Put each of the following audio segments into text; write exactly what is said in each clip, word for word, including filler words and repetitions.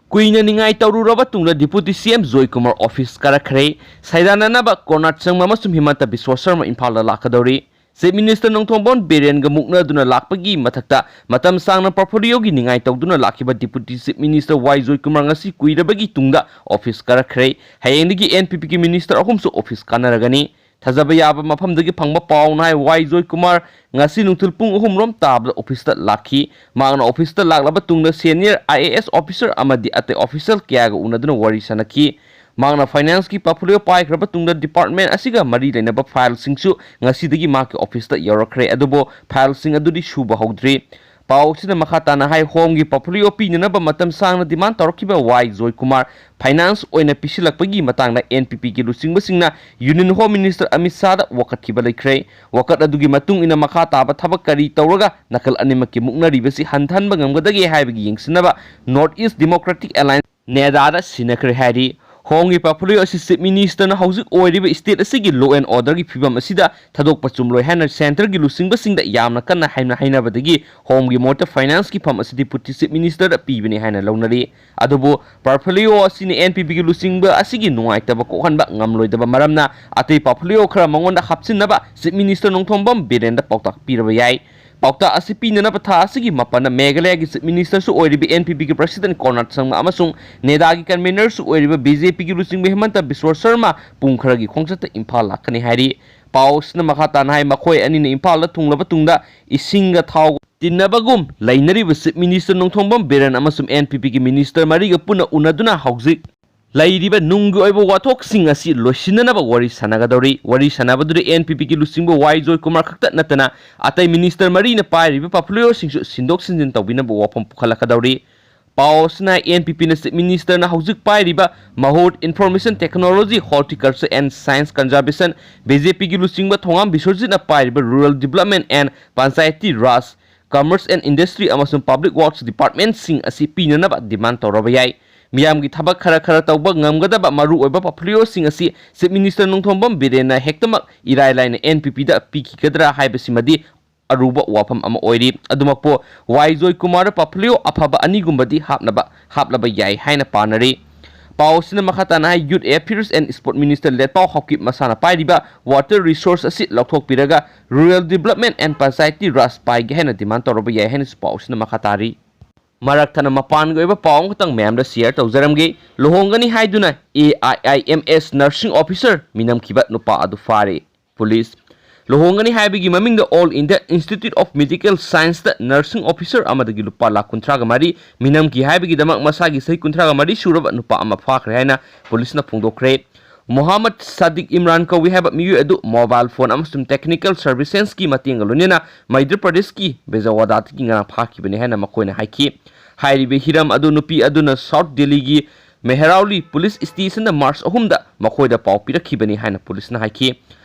ꯀꯨꯏꯅ ꯅꯤꯡꯉꯥꯏ ꯇꯧꯔꯨꯔꯕ ꯇꯨꯡꯗ Deputy C M ꯖꯣꯏ ꯀꯨꯃꯥꯔ ꯑꯣꯐꯤꯁ ꯀꯥꯔꯛꯈ꯭ꯔꯦ꯫ ꯁꯩꯗꯥꯅꯅꯕ ꯀꯣꯔꯅꯥꯠ ꯁꯪꯃ ꯑꯃꯁꯨꯡ ꯍꯤꯃꯟꯇ ꯕꯤꯁ꯭ꯋꯥ ꯁꯔꯃ ꯏꯝꯐꯥꯜꯗ ꯂꯥꯛꯀꯗꯧꯔꯤ꯫ Chief Minister ꯅꯣꯡꯊꯣꯝꯕꯝ ꯕꯤꯔꯦꯟꯒ ꯃꯨꯛꯅꯗꯨꯅ ꯂꯥꯛꯄꯒꯤ ꯃꯊꯛꯇ ꯃꯇꯝ ꯁꯥꯡꯅ portfolioꯒꯤ ꯅꯤꯡꯉꯥꯏ ꯇꯧꯗꯨꯅ ꯂꯥꯛꯈꯤꯕ Deputy Chief Minister ꯋꯥꯏ ꯖꯣꯏ ꯀꯨꯃꯥꯔ ꯉꯁꯤ ꯀꯨꯏꯔꯕꯒꯤ ꯇꯨꯡꯗ ꯑꯣꯐꯤꯁ ꯀꯥꯔꯛꯈ꯭ꯔꯦ꯫ ꯍꯌꯦꯡꯗꯒꯤ N P Pꯒꯤ minister ꯑꯍꯨꯝꯁꯨ ꯑꯣꯐꯤꯁ ꯀꯥꯟꯅꯔꯒꯅꯤ꯫ ꯊꯥꯖꯕ ꯌꯥꯕ ꯃꯐꯝꯗꯒꯤ ꯐꯪꯕ ꯄꯥꯎꯅ ꯍꯥꯏ, ꯋꯥꯏ ꯖꯣꯏ ꯀꯨꯃꯥꯔ ꯉꯁꯤ ꯅꯨꯡꯊꯤꯜ ꯄꯨꯡ ꯑꯍꯨꯝ ꯔꯣꯝ ꯇꯥꯕꯗ ꯑꯣꯐꯤꯁꯇ ꯂꯥꯛꯈꯤ꯫ ꯃꯍꯥꯛꯅ ꯑꯣꯐꯤꯁꯇ ꯂꯥꯛꯂꯕ ꯇꯨꯡꯗ senior I A S officer ꯑꯃꯗꯤ ꯑꯇꯩ official ꯀꯌꯥꯒ ꯎꯅꯗꯨꯅ ꯋꯥꯔꯤ ꯁꯥꯟꯅꯈꯤ꯫ ꯃꯍꯥꯛꯅ financeꯀꯤ portfolio ꯄꯥꯏꯈ꯭ꯔꯕ ꯇꯨꯡꯗ department ꯑꯁꯤꯒ ꯃꯔꯤ ꯂꯩꯅꯕ fileꯁꯤꯡꯁꯨ ꯉꯁꯤꯗꯒꯤ ꯃꯍꯥꯛꯀꯤ ꯑꯣꯐꯤꯁꯇ ꯌꯧꯔꯛꯈ꯭ꯔꯦ, ꯑꯗꯨꯕꯨ fileꯁꯤꯡ ꯑꯗꯨꯗꯤ ꯁꯨꯕ ꯍꯧꯗ꯭ꯔꯤ꯫ ꯄꯥꯎ ꯑꯁꯤꯅ ꯃꯈꯥ ꯇꯥꯅ ꯍꯥꯏ, homeꯒꯤ portfolio ꯄꯤꯅꯅꯕ ꯃꯇꯝ ꯁꯥꯡꯅ demand ꯇꯧꯔꯛꯈꯤꯕ ꯋꯥꯏ ꯖꯣꯏ ꯀꯨꯃꯥꯔ finance ꯑꯣꯏꯅ ꯄꯤꯁꯤꯜꯂꯛꯄꯒꯤ ꯃꯇꯥꯡꯗ N P Pꯒꯤ ꯂꯨꯆꯤꯡꯕꯁꯤꯡꯅ Union Home Minister Amit ꯁꯥꯍꯗ ꯋꯥꯀꯠꯈꯤꯕ ꯂꯩꯈ꯭ꯔꯦ꯫ ꯋꯥꯀꯠ ꯑꯗꯨꯒꯤ ꯃꯇꯨꯡ ꯏꯟꯅ ꯃꯈꯥ ꯇꯥꯕ ꯊꯕꯛ ꯀꯔꯤ ꯇꯧꯔꯒ ꯅꯥꯀꯜ ꯑꯅꯤꯃꯛꯀꯤ ꯃꯨꯛꯅꯔꯤꯕꯁꯤ ꯍꯟꯊꯍꯟꯕ ꯉꯝꯒꯗꯒꯦ ꯍꯥꯏꯕꯒꯤ ꯌꯦꯡꯁꯤꯟꯅꯕ North East Democratic Alliance, NEDAꯗ ꯁꯤꯟꯅꯈ꯭ꯔꯦ ꯍꯥꯏꯔꯤ꯫ Homeꯒꯤ portfolio ꯑꯁꯤ Chief Ministerꯅ ꯍꯧꯖꯤꯛ ꯑꯣꯏꯔꯤꯕ state ꯑꯁꯤꯒꯤ law and orderꯒꯤ ꯐꯤꯕꯝ ꯑꯁꯤꯗ ꯊꯥꯗꯣꯛꯄ ꯆꯨꯝꯂꯣꯏ ꯍꯥꯏꯅ centreꯒꯤ ꯂꯨꯆꯤꯡꯕꯁꯤꯡꯗ ꯌꯥꯝꯅ ꯀꯟꯅ ꯍꯥꯏꯅ ꯍꯥꯏꯅꯕꯗꯒꯤ homeꯒꯤ ꯃꯍꯨꯠꯇ financeꯀꯤ ꯐꯝ ꯑꯁꯤ Deputy Chief Ministerꯗ ꯄꯤꯕꯅꯤ ꯍꯥꯏꯅ ꯂꯧꯅꯔꯤ꯫ ꯑꯗꯨꯕꯨ portfolio ꯑꯁꯤꯅ N P Pꯒꯤ ꯂꯨꯆꯤꯡꯕ ꯑꯁꯤꯒꯤ ꯅꯨꯡꯉꯥꯏꯇꯕ ꯀꯣꯛꯍꯟꯕ ꯉꯝꯂꯣꯏꯗꯕ ꯃꯔꯝꯅ ꯑꯇꯩ portfolio ꯈꯔ ꯃꯉꯣꯟꯗ ꯍꯥꯞꯆꯤꯟꯅꯕ Chief Minister ꯅꯣꯡꯊꯣꯝꯕꯝ ꯕꯤꯔꯦꯟꯗ ꯄꯥꯎꯇꯥꯛ ꯄꯤꯔꯕ ꯌꯥꯏ꯫ ꯄꯥꯎꯇꯥꯛ ꯑꯁꯤ ꯄꯤꯅꯅꯕ ꯊꯥ ꯑꯁꯤꯒꯤ ꯃꯥꯄꯟꯗ ꯃꯦꯘꯥꯂꯌꯥꯒꯤ Chief Ministerꯁꯨ ꯑꯣꯏꯔꯤꯕ N P Pꯒꯤ President ꯀꯣꯔꯅꯥꯠ ꯁꯪꯃ ꯑꯃꯁꯨꯡ NEDAꯒꯤ convenerꯁꯨ ꯑꯣꯏꯔꯤꯕ B J Pꯒꯤ ꯂꯨꯆꯤꯡꯕ ꯍꯤꯃꯟꯇ ꯕꯤꯁ꯭ꯋ ꯁꯔꯃ ꯄꯨꯡ ꯈꯔꯒꯤ ꯈꯣꯡꯆꯠꯇ ꯏꯝꯐꯥꯜ ꯂꯥꯛꯀꯅꯤ ꯍꯥꯏꯔꯤ꯫ ꯄꯥꯎ ꯑꯁꯤꯅ ꯃꯈꯥ ꯇꯥꯅ ꯍꯥꯏ, ꯃꯈꯣꯏ ꯑꯅꯤꯅ ꯏꯝꯐꯥꯜꯗ ꯊꯨꯡꯂꯕ ꯇꯨꯡꯗ ꯏꯁꯤꯡꯒ ꯊꯥꯎꯒ ꯇꯤꯟꯅꯕꯒꯨꯝ ꯂꯩꯅꯔꯤꯕ Chief Minister ꯅꯣꯡꯊꯣꯝꯕꯝ ꯕꯤꯔꯦꯟ ꯑꯃꯁꯨꯡ N P Pꯒꯤ minister ꯃꯔꯤꯒ ꯄꯨꯟꯅ ꯎꯅꯗꯨꯅ ꯍꯧꯖꯤꯛ ꯂꯩꯔꯤꯕ ꯅꯨꯡꯒꯤ ꯑꯣꯏꯕ ꯋꯥꯊꯣꯛꯁꯤꯡ ꯑꯁꯤ ꯂꯣꯏꯁꯤꯟꯅꯅꯕ ꯋꯥꯔꯤ ꯁꯥꯟꯅꯒꯗꯧꯔꯤ꯫ ꯋꯥꯔꯤ ꯁꯥꯟꯅꯕꯗꯨꯗ N P Pꯒꯤ ꯂꯨꯆꯤꯡꯕ ꯋꯥꯏ ꯖꯣꯏ ꯀꯨꯃꯥꯔ ꯈꯛꯇ ꯅꯠꯇꯅ ꯑꯇꯩ minister ꯃꯔꯤꯅ ꯄꯥꯏꯔꯤꯕ portfolioꯁꯤꯡꯁꯨ ꯁꯤꯟꯗꯣꯛ ꯁꯤꯟꯖꯤꯟ ꯇꯧꯕꯤꯅꯕ ꯋꯥꯐꯝ ꯄꯨꯈꯠꯂꯛꯀꯗꯧꯔꯤ꯫ ꯄꯥꯎ ꯑꯁꯤꯅ N P Pꯅ Chief Ministerꯅ ꯍꯧꯖꯤꯛ ꯄꯥꯏꯔꯤꯕ ꯃꯍꯨꯠ, Information Technology, Horticulture and Science Conservation, B J Pꯒꯤ ꯂꯨꯆꯤꯡꯕ ꯊꯣꯉꯥꯝ ꯕꯤꯁ꯭ꯋꯖꯤꯠꯅ ꯄꯥꯏꯔꯤꯕ Rural Development and Panchayati Raj, Commerce and Industry ꯑꯃꯁꯨꯡ Public Works Departmentꯁꯤꯡ ꯑꯁꯤ ꯄꯤꯅꯅꯕ demand ꯇꯧꯔꯕ ꯌꯥꯏ꯫ ꯃꯤꯌꯥꯝꯒꯤ ꯊꯕꯛ ꯈꯔ ꯈꯔ ꯇꯧꯕ ꯉꯝꯒꯗꯕ ꯃꯔꯨꯑꯣꯏꯕ portfolioꯁꯤꯡ ꯑꯁꯤ Chief Minister ꯅꯣꯡꯊꯣꯝꯕꯝ ꯕꯤꯔꯦꯟꯅ ꯍꯦꯛꯇꯃꯛ ꯏꯔꯥꯏ ꯂꯥꯏꯅ N P Pꯗ ꯄꯤꯈꯤꯒꯗ꯭ꯔꯥ ꯍꯥꯏꯕꯁꯤꯃꯗꯤ ꯑꯔꯨꯕ ꯋꯥꯐꯝ ꯑꯃ ꯑꯣꯏꯔꯤ꯫ ꯑꯗꯨꯃꯛꯄꯨ ꯋꯥꯏ ꯖꯣꯏꯀꯨꯃꯥꯔꯗ ꯄꯣꯔꯠꯐꯣꯂꯤꯑꯣ ꯑꯐꯕ ꯑꯅꯤꯒꯨꯝꯕꯗꯤ ꯍꯥꯞꯅꯕ, ꯍꯥꯞꯂꯕ ꯌꯥꯏ ꯍꯥꯏꯅ ꯄꯥꯅꯔꯤ꯫ ꯄꯥꯎ ꯑꯁꯤꯅ ꯃꯈꯥ ꯇꯥꯅ ꯍꯥꯏ, Youth Affairs and Sport Minister ꯂꯦꯠꯄꯥꯎ Haokip ꯃꯁꯥꯅ ꯄꯥꯏꯔꯤꯕ water resource ꯑꯁꯤ ꯂꯧꯊꯣꯛꯄꯤꯔꯒ Rural Development and Panchayati Raj ꯄꯥꯏꯒꯦ ꯍꯥꯏꯅ demand ꯇꯧꯔꯕ ꯌꯥꯏ ꯍꯥꯏꯅꯁꯨ ꯄꯥꯎ ꯑꯁꯤꯅ ꯃꯈꯥ ꯇꯥꯔꯤ꯫ ꯃꯔꯛ ꯊꯠꯅ ꯃꯄꯥꯟꯒꯤ ꯑꯣꯏꯕ ꯄꯥꯎ ꯑꯃꯈꯛꯇꯪ ꯃꯌꯥꯝꯗ share ꯇꯧꯖꯔꯝꯒꯦ꯫ ꯂꯨꯍꯣꯡꯒꯅꯤ ꯍꯥꯏꯗꯨꯅ A I I M S nursing officer ꯃꯤꯅꯝꯈꯤꯕ ꯅꯨꯄꯥ ꯑꯗꯨ ꯐꯥꯔꯦ꯫ ꯄꯨꯂꯤꯁ꯫ ꯂꯨꯍꯣꯡꯒꯅꯤ ꯍꯥꯏꯕꯒꯤ ꯃꯃꯤꯡꯗ All India Institute of Medical Scienceꯇ nursing officer ꯑꯃꯗꯒꯤ ꯂꯨꯄꯥ ꯂꯥꯈ ꯀꯨꯟꯊ꯭ꯔꯥꯒ ꯃꯔꯤ ꯃꯤꯅꯝꯈꯤ ꯍꯥꯏꯕꯒꯤꯗꯃꯛ ꯃꯁꯥꯒꯤ ꯆꯍꯤ ꯀꯨꯟꯊ꯭ꯔꯥꯒ ꯃꯔꯤ ꯁꯨꯔꯕ ꯅꯨꯄꯥ ꯑꯃ ꯐꯥꯈ꯭ꯔꯦ ꯍꯥꯏꯅ ꯄꯨꯂꯤꯁꯅ ꯐꯣꯡꯗꯣꯛꯈ꯭ꯔꯦ꯫ ꯃꯣꯍꯥꯃꯗ ꯁꯥꯗꯤꯛ ꯏꯝꯔꯥꯟ ꯀꯧꯏ ꯍꯥꯏꯕ ꯃꯤꯑꯣꯏ ꯑꯗꯨ mobile phone ꯑꯃꯁꯨꯡ technical servicesꯀꯤ ꯃꯇꯦꯡꯒ ꯂꯣꯏꯅꯅ ꯃꯩꯙ꯭ꯌ ꯄ꯭ꯔꯗꯦꯁꯀꯤ ꯕꯦꯖꯋꯥꯗꯥꯗꯒꯤ ꯉꯔꯥꯡ ꯐꯥꯈꯤꯕꯅꯤ ꯍꯥꯏꯅ ꯃꯈꯣꯏꯅ ꯍꯥꯏꯈꯤ꯫ ꯍꯥꯏꯔꯤꯕ ꯍꯤꯔꯝ ꯑꯗꯨ ꯅꯨꯄꯤ ꯑꯗꯨꯅ South Delhiꯒꯤ ꯃꯦꯍꯔꯥꯎꯂꯤ police stationꯗ March ꯑꯍꯨꯝꯗ ꯃꯈꯣꯏꯗ ꯄꯥꯎ ꯄꯤꯔꯛꯈꯤꯕꯅꯤ ꯍꯥꯏꯅ ꯄꯨꯂꯤꯁꯅ ꯍꯥꯏꯈꯤ꯫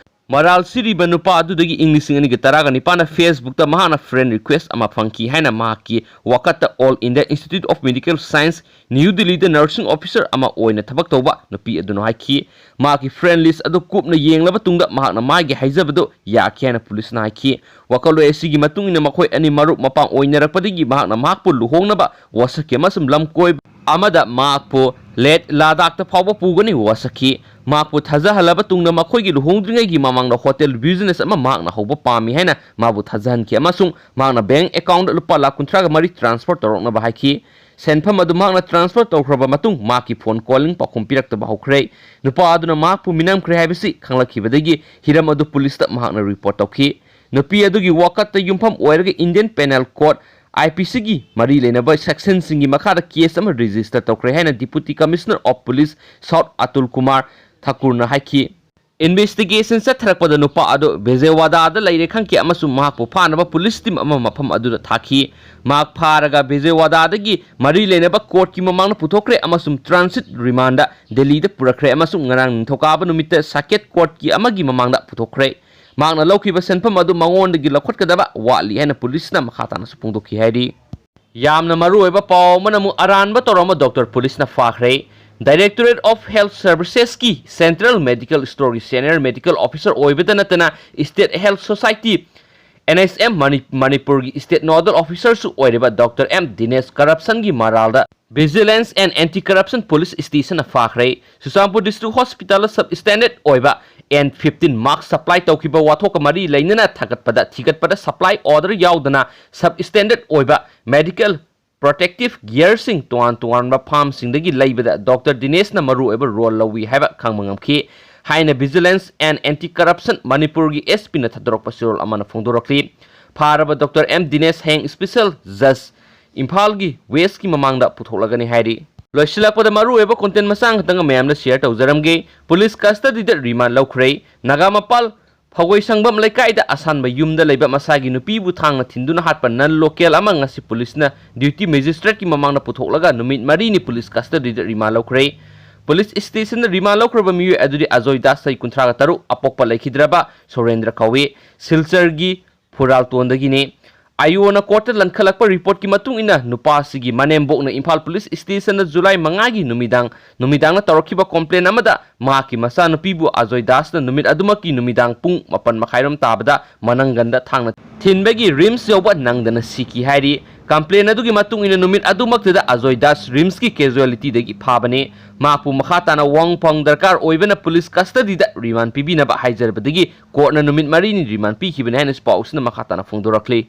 ꯃꯔꯥꯜ ꯁꯤꯔꯤꯕ ꯅꯨꯄꯥ ꯑꯗꯨꯗꯒꯤ ꯏꯪ ꯂꯤꯁꯤꯡ ꯑꯅꯤꯒ ꯇꯔꯥꯒ ꯅꯤꯄꯥꯟꯗ Facebookꯇ ꯃꯍꯥꯛꯅ friend request ꯑꯃ ꯐꯪꯈꯤ ꯍꯥꯏꯅ ꯃꯍꯥꯛꯀꯤ ꯋꯥꯀꯠꯇ All India Institute of Medical Science, New Delhiꯗ nursing officer ꯑꯃ ꯑꯣꯏꯅ ꯊꯕꯛ ꯇꯧꯕ ꯅꯨꯄꯤ ꯑꯗꯨꯅ ꯍꯥꯏꯈꯤ꯫ ꯃꯍꯥꯛꯀꯤ friend list ꯑꯗꯨ ꯀꯨꯞꯅ ꯌꯦꯡꯂꯕ ꯇꯨꯡꯗ ꯃꯍꯥꯛꯅ ꯃꯥꯒꯤ ꯍꯥꯏꯖꯕꯗꯨ ꯌꯥꯈꯤ ꯍꯥꯏꯅ ꯄꯨꯂꯤꯁꯅ ꯍꯥꯏꯈꯤ꯫ ꯋꯥꯈꯜꯂꯣꯟ ꯑꯁꯤꯒꯤ ꯃꯇꯨꯡ ꯏꯟꯅ ꯃꯈꯣꯏ ꯑꯅꯤ ꯃꯔꯨꯞ ꯃꯄꯥꯡ ꯑꯣꯏꯅꯔꯛꯄꯗꯒꯤ ꯃꯍꯥꯛꯅ ꯃꯍꯥꯛꯄꯨ ꯂꯨꯍꯣꯡꯅꯕ ꯋꯥꯁꯛꯈꯤ ꯑꯃꯁꯨꯡ ꯂꯝ ꯀꯣꯏꯕ ꯑꯃꯗ ꯃꯍꯥꯛꯄꯨ ꯂꯦꯍ ꯂꯗꯥꯈꯇ ꯐꯥꯎꯕ ꯄꯨꯒꯅꯤ ꯋꯥꯁꯛꯈꯤ꯫ ꯃꯍꯥꯛꯄꯨ ꯊꯥꯖꯍꯜꯂꯕ ꯇꯨꯡꯗ ꯃꯈꯣꯏꯒꯤ ꯂꯨꯍꯣꯡꯗ꯭ꯔꯤꯉꯩꯒꯤ ꯃꯃꯥꯡꯗ hotel business ꯑꯃ ꯃꯍꯥꯛꯅ ꯍꯧꯕ ꯄꯥꯝꯃꯤ ꯍꯥꯏꯅ ꯃꯥꯕꯨ ꯊꯥꯖꯍꯟꯈꯤ ꯑꯃꯁꯨꯡ ꯃꯍꯥꯛꯅ bank accountꯇ ꯂꯨꯄꯥ ꯂꯥꯈ ꯀꯨꯟꯊ꯭ꯔꯥꯒ ꯃꯔꯤ transfer ꯇꯧꯔꯛꯅꯕ ꯍꯥꯏꯈꯤ꯫ ꯁꯦꯟꯐꯝ ꯑꯗꯨ ꯃꯍꯥꯛꯅ transfer ꯇꯧꯈ꯭ꯔꯕ ꯃꯇꯨꯡ ꯃꯍꯥꯛꯀꯤ phone calling ꯄꯥꯎꯈꯨꯝ ꯄꯤꯔꯛꯇꯕ ꯍꯧꯈ꯭ꯔꯦ꯫ ꯅꯨꯄꯥ ꯑꯗꯨꯅ ꯃꯍꯥꯛꯄꯨ ꯃꯤꯅꯝꯈ꯭ꯔꯦ ꯍꯥꯏꯕꯁꯤ ꯈꯪꯂꯛꯈꯤꯕꯗꯒꯤ ꯍꯤꯔꯝ ꯑꯗꯨ ꯄꯨꯂꯤꯁꯇ ꯃꯍꯥꯛꯅ report ꯇꯧꯈꯤ꯫ ꯅꯨꯄꯤ ꯑꯗꯨꯒꯤ ꯋꯥꯀꯠꯇ ꯌꯨꯝꯐꯝ ꯑꯣꯏꯔꯒ Indian Penal Code, IPCꯒꯤ ꯃꯔꯤ ꯂꯩꯅꯕ sectionꯁꯤꯡꯒꯤ ꯃꯈꯥꯗ case ꯑꯃ register ꯇꯧꯈ꯭ꯔꯦ ꯍꯥꯏꯅ Deputy Commissioner of Police South Atul Kumar ꯊꯥꯀꯨꯔꯅ ꯍꯥꯏꯈꯤ꯫ Investigation ꯆꯠꯊꯔꯛꯄꯗ ꯅꯨꯄꯥ ꯑꯗꯨ ꯕꯤꯖꯦꯋꯥꯗꯥꯗ ꯂꯩꯔꯦ ꯈꯪꯈꯤ ꯑꯃꯁꯨꯡ ꯃꯍꯥꯛꯄꯨ ꯐꯥꯅꯕ police team ꯑꯃ ꯃꯐꯝ ꯑꯗꯨꯗ ꯊꯥꯈꯤ꯫ ꯃꯍꯥꯛ ꯐꯥꯔꯒ ꯕꯤꯖꯦꯋꯥꯗꯥꯗꯒꯤ ꯃꯔꯤ ꯂꯩꯅꯕ courtꯀꯤ ꯃꯃꯥꯡꯗ ꯄꯨꯊꯣꯛꯈ꯭ꯔꯦ ꯑꯃꯁꯨꯡ transit remandꯗ ꯗꯦꯜꯂꯤꯗ ꯄꯨꯔꯛꯈ꯭ꯔꯦ ꯑꯃꯁꯨꯡ ꯉꯔꯥꯡ ꯅꯤꯡꯊꯧꯀꯥꯕ ꯅꯨꯃꯤꯠꯇ circuit courtꯀꯤ ꯑꯃꯒꯤ ꯃꯃꯥꯡꯗ ꯄꯨꯊꯣꯛꯈ꯭ꯔꯦ꯫ ꯃꯍꯥꯛꯅ ꯂꯧꯈꯤꯕ ꯁꯦꯟꯐꯝ ꯑꯗꯨ ꯃꯉꯣꯟꯗꯒꯤ ꯂꯧꯈꯠꯀꯗꯕ ꯋꯥꯠꯂꯤ ꯍꯥꯏꯅ ꯄꯨꯂꯤꯁꯅ ꯃꯈꯥ ꯇꯥꯅꯁꯨ ꯐꯣꯡꯗꯣꯛꯈꯤ ꯍꯥꯏꯔꯤ꯫ ꯌꯥꯝꯅ ꯃꯔꯨꯑꯣꯏꯕ ꯄꯥꯎ ꯑꯃꯅ ꯑꯃꯨꯛ ꯑꯔꯥꯟꯕ ꯇꯧꯔꯝꯕ doctor ꯄꯨꯂꯤꯁꯅ ꯐꯥꯈ꯭ꯔꯦ꯫ Directorate of Health Servicesꯀꯤ Central Medical Storeꯒꯤ senior medical officer ꯑꯣꯏꯕꯇ ꯅꯠꯇꯅ State Health Society, N H M ꯃꯅꯤ-, ꯃꯅꯤꯄꯨꯔꯒꯤ state nodal officerꯁꯨ ꯑꯣꯏꯔꯤꯕ ꯗꯣꯛꯇꯔ ꯑꯦꯝ ꯗꯤꯅꯦꯁ corruptionꯒꯤ ꯃꯔꯥꯜꯗ Vigilance and Anti-Corruption Police Stationꯅ ꯐꯥꯈ꯭ꯔꯦ꯫ ꯆꯨꯔꯆꯥꯟꯄꯨꯔ District Hospitalꯗ substandard ꯑꯣꯏꯕ N fifteen mask supply ꯇꯧꯈꯤꯕ ꯋꯥꯊꯣꯛꯀ ꯃꯔꯤ ꯂꯩꯅꯅ ꯊꯥꯒꯠꯄꯗ, ꯊꯤꯒꯠꯄꯗ supply order ꯌꯥꯎꯗꯅ substandard ꯑꯣꯏꯕ medical protective gearꯁꯤꯡ ꯇꯣꯉꯥꯟ ꯇꯣꯉꯥꯟꯕ firmꯁꯤꯡꯗꯒꯤ ꯂꯩꯕꯗ ꯗꯣꯛꯇꯔ ꯗꯤꯅꯦꯁꯅ ꯃꯔꯨꯑꯣꯏꯕ role ꯂꯧꯏ ꯍꯥꯏꯕ ꯈꯪꯕ ꯉꯝꯈꯤ ꯍꯥꯏꯅ Vigilance and Anti-Corruption ꯃꯅꯤꯄꯨꯔꯒꯤ S Pꯅ ꯊꯥꯗꯣꯔꯛꯄ ꯆꯦꯔꯣꯜ ꯑꯃꯅ ꯐꯣꯡꯗꯣꯔꯛꯂꯤ꯫ ꯐꯥꯔꯕ ꯗꯣꯛꯇꯔ ꯑꯦꯝ ꯗꯤꯅꯦꯁ ꯍꯌꯦꯡ special judge ꯏꯝꯐꯥꯜꯒꯤ Westꯀꯤ ꯃꯃꯥꯡꯗ ꯄꯨꯊꯣꯛꯂꯒꯅꯤ ꯍꯥꯏꯔꯤ꯫ ꯂꯣꯏꯁꯤꯜꯂꯛꯄꯗ ꯃꯔꯨꯑꯣꯏꯕ content ꯃꯆꯥ ꯈꯛꯇꯪ ꯃꯌꯥꯝꯗ share ꯇꯧꯖꯔꯝꯒꯦ꯫ Police custodyꯗ remand ꯂꯧꯈ꯭ꯔꯦ꯫ ꯅꯥꯒꯥꯃꯄꯥꯜ ꯐꯧꯒꯣꯏꯁꯪꯕꯝ ꯂꯩꯀꯥꯏꯗ ꯑꯁꯥꯟꯕ ꯌꯨꯝꯗ ꯂꯩꯕ ꯃꯁꯥꯒꯤ ꯅꯨꯄꯤꯕꯨ ꯊꯥꯡꯅ ꯊꯤꯟꯗꯨꯅ ꯍꯥꯠꯄ non local ꯑꯃ ꯉꯁꯤ policeꯅ duty magistrateꯀꯤ ꯃꯃꯥꯡꯗ ꯄꯨꯊꯣꯛꯂꯒ ꯅꯨꯃꯤꯠ ꯃꯔꯤꯅꯤ police custodyꯗ remand ꯂꯧꯈ꯭ꯔꯦ꯫ Police stationꯗ remand ꯂꯧꯈ꯭ꯔꯕ ꯃꯤꯑꯣꯏ ꯑꯗꯨꯗꯤ ꯑꯖꯣꯏ ꯗꯥꯁ, ꯆꯍꯤ ꯀꯨꯟꯊ꯭ꯔꯥꯒ ꯇꯔꯨꯛ, ꯑꯄꯣꯛꯄ ꯂꯩꯈꯤꯗ꯭ꯔꯕ ꯁꯨꯔꯦꯟꯗ꯭ꯔ ꯀꯧꯏ꯫ ꯁꯤꯜꯆꯔꯒꯤ ꯐꯨꯔꯥꯜꯇꯣꯟꯗꯒꯤꯅꯤ꯫ ꯑꯥꯏꯑꯣꯅ courtꯇ ꯂꯟꯈꯠꯂꯛꯄ reportꯀꯤ ꯃꯇꯨꯡ ꯏꯟꯅ, ꯅꯨꯄꯥꯁꯤꯒꯤ ꯃꯅꯦꯝꯕꯣꯛꯅ ꯏꯝꯐꯥꯜ police stationꯗ July ꯃꯉꯥꯒꯤ ꯅꯨꯃꯤꯗꯥꯡ, ꯅꯨꯃꯤꯗꯥꯡꯗ ꯇꯧꯔꯛꯈꯤꯕ complaint ꯑꯃꯗ ꯃꯍꯥꯛꯀꯤ ꯃꯆꯥꯅꯨꯄꯤꯕꯨ ꯑꯖꯣꯏ ꯗꯥꯁꯅ ꯅꯨꯃꯤꯠ ꯑꯗꯨꯃꯛꯀꯤ ꯅꯨꯃꯤꯗꯥꯡ ꯄꯨꯡ ꯃꯥꯄꯟ ꯃꯈꯥꯏꯔꯣꯝ ꯇꯥꯕꯗ ꯃꯅꯪꯒꯟꯗ ꯊꯥꯡꯅ ꯊꯤꯟꯕꯒꯤ RIMS ꯌꯧꯕ ꯅꯪꯗꯅ ꯁꯤꯈꯤ ꯍꯥꯏꯔꯤ꯫ Complaint ꯑꯗꯨꯒꯤ ꯃꯇꯨꯡ ꯏꯟꯅ, ꯅꯨꯃꯤꯠ ꯑꯗꯨꯃꯛꯇꯗ ꯑꯖꯣꯏ ꯗꯥꯁ RIMSꯀꯤ casualtyꯗꯒꯤ ꯐꯥꯕꯅꯤ꯫ ꯃꯍꯥꯛꯄꯨ ꯃꯈꯥ ꯇꯥꯅ ꯋꯥꯍꯪ ꯐꯥꯎ ꯗꯔꯀꯥꯔ ꯑꯣꯏꯕꯅ police custodyꯗ remand ꯄꯤꯕꯤꯅꯕ ꯍꯥꯏꯖꯔꯕꯗꯒꯤ courtꯅ ꯅꯨꯃꯤꯠ ꯃꯔꯤꯅꯤ remand ꯄꯤꯈꯤꯕꯅꯤ ꯍꯥꯏꯅꯁꯨ ꯄꯥꯎꯁꯤꯅ ꯃꯈꯥ ꯇꯥꯅ ꯐꯣꯡꯗꯣꯔꯛꯂꯤ꯫